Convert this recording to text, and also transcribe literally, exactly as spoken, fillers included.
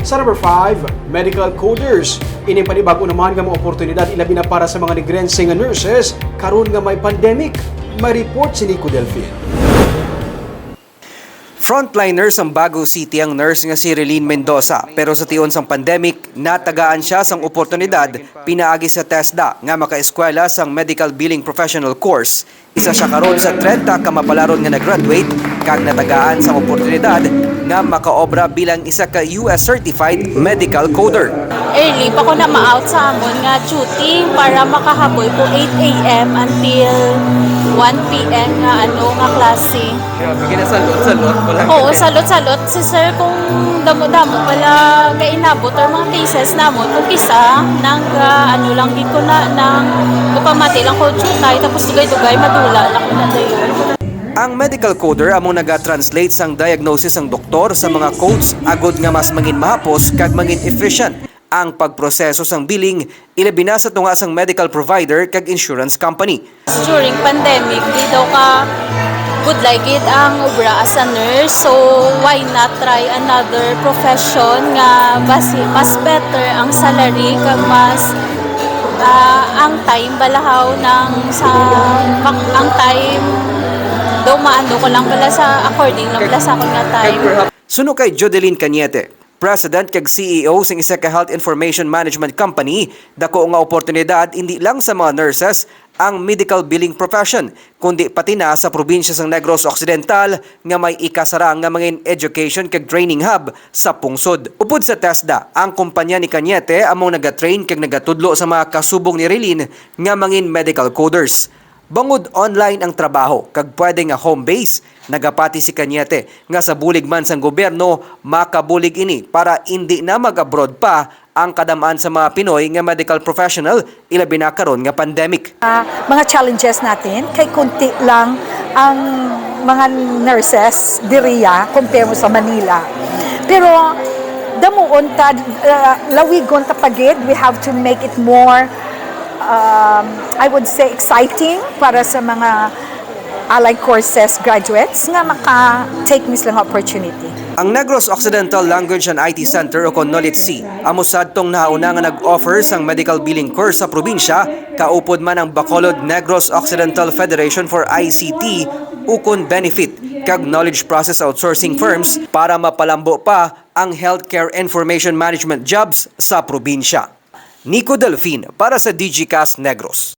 Sa number five, medical coders. Ini panibag-o naman nga mga oportunidad, ilabi na para sa mga Negrense nga nurses karon nga may pandemic. May report si Nico Delfin. Frontline nurse sang Bago City ang nurse nga si Relene Mendoza, pero sa tion sang pandemic, natagaan siya sang oportunidad pinaagi sa TESDA nga makaeskwela sang medical billing professional course. Isa siya karon sa trenta ka mapalaron nga nag-graduate kag natagaan sang oportunidad nga makaobra bilang isa ka U S certified medical coder. Early pa ko na ma-out sa amon nga duty para makahaboy ko eight a.m. until one p.m. nga ano nga klase. Grabe, ginasalot-salot mo lang. Oo, salot-salot si sir kung damo-damo pala kainabot ang mga cases namon. Kung kisa, nang ah, ano lang gid ko na, nang upamati lang ko jutay, tapos dugay-dugay, madula lang ko na dayon. Ang medical coder amo naga-translate sang diagnosis sang doktor sa mga codes agod nga mas mangin mahapos kag mangin efficient ang pagproseso sang billing, ilabi na sa tunga sang medical provider kag insurance company. During pandemic, di daw ka budlay gid ang obra as a nurse. So, why not try another profession nga basi, mas better ang salary kag mas ah, ang time balahaw nang sa mak- ang time daw maano ko lang pala sa according lang pala sa akon nga time. Suno kay Jodeline Cañete, President kag C E O sing isa ka health information management company, dako nga oportunidad indi lang sa mga nurses ang medical billing profession, kundi pati na sa probinsya sang Negros Occidental nga may ikasarang nga mangin education kag training hub sa pungsod. Upod sa TESDA, ang kumpanya ni Cañete amo nagatrain kag nagatudlo sa mga kasubong ni Relene nga mangin medical coders. Bangod online ang trabaho kag pwede nga home base, nagapati si Cañete nga sa bulig man sang gobyerno, makabulig ini para indi na mag-abroad pa ang kadam-an sa mga Pinoy nga medical professional, ilabi na karon nga pandemic. Ah, mga challenges natin, kay kunti lang ang mga nurses diriya compare mo sa Manila. Pero damuon ta, ah, lawigon ta pa gid, we have to make it more, um, I would say, exciting para sa mga allied courses graduates nga maka-take mismo nga opportunity. Ang Negros Occidental Language and I T Center, ukon NOLIT-C, amo sadtong nahauna nga nag-offer sang medical billing course sa probinsya, kaupod man ang Bacolod Negros Occidental Federation for I C T, ukon BENIFIT, kag knowledge process outsourcing firms para mapalambo pa ang healthcare information management jobs sa probinsya. Nico Delfin para sa Digicast Negros.